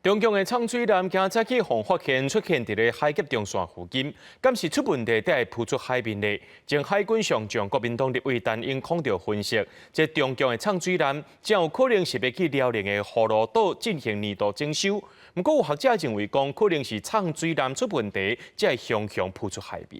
中共的藏水艦今早起予發現出現佇咧海峽中線附近，敢是出問題才會浮出海面咧？前海軍上將國民黨立委陳永康就分析，這中共的藏水艦真有可能是欲去遼寧的葫蘆島進行年度整修。毋過有學者認為講，可能是藏水艦出問題，才會雄雄浮出海面。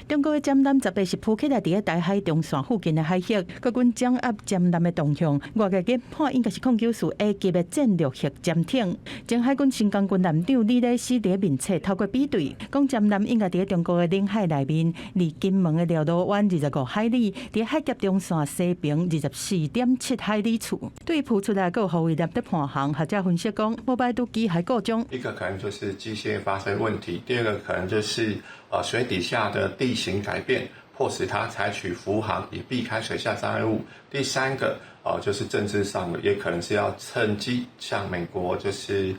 中國的潛艦十八是浮起來佇咧台海中線附近的海域，國軍掌握潛艦的動向，外界研判應該是空九四 A 級的戰略核潛艇。前海軍新港軍艦長李禮斯佇咧面冊透過比對，講潛艦應該佇咧中國的領海內面，離金門的料羅灣25海里，佇海峽中線西爿24.7海里處。對浮出來閣有護衛艦佇伴航，學者分析講，無排除機械故障。一個可能就是機械發生問題，第二個可能就是水底下的地形改變，迫使它採取浮航以避開水下障礙物。第三個，就是政治上的，也可能是要趁機向美國就是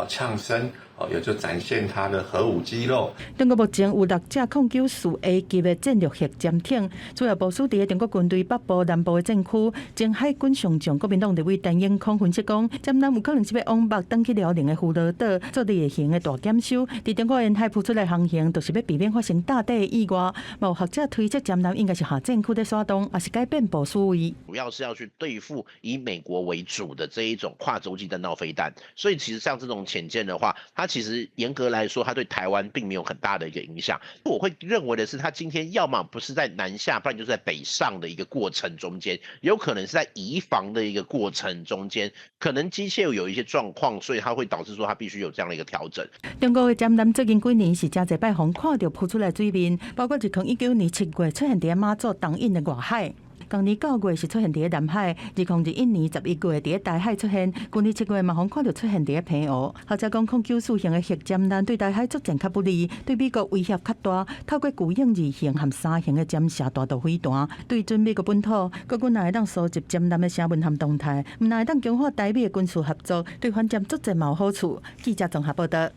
嗆聲，也就展現它的核武肌肉。中國目前有六隻空九四 A 級的戰略核潛艇，主要部署佇咧中國軍隊北部、南部的戰區。前海軍上將國民黨立委陳永康分析講，潛艦有可能是欲往北轉去遼寧的葫蘆島做例行的大檢修，佇中國沿海浮出來航行，就是欲避免發生大底的意外。有學者推測，潛艦應該是下戰區咧徙動，抑是改變部署位。主要是要去對付以美國為主的這一種跨洲際彈道飛彈，所以其實像這種潛艦的話，它其實嚴格來說，它對台灣並沒有很大的一個影響。我會認為的是，它今天要麼不是在南下，不然就是在北上的一個過程中間，有可能是在移防的一個過程中間，可能機械有一些狀況，所以它會導致說它必須有這樣的一個調整。中國的潛艦最近幾年是誠濟擺予看著浮出來水面，包括2019年7月出現佇馬祖東引的外海。同年9月是出現佇咧南海，2021年11月佇咧台海出現，舊年7月嘛予看著出現佇咧澎湖。學者講，空九四型的核潛艦對台海作戰較不利，對美國威脅較大。透過巨鷹二型和三型的潛射彈道飛彈，對準美國本土，國軍若會當收集潛艦的聲紋和動態，毋但會當強化台美的軍事合作，對反潛作戰嘛有好處。記者綜合報道。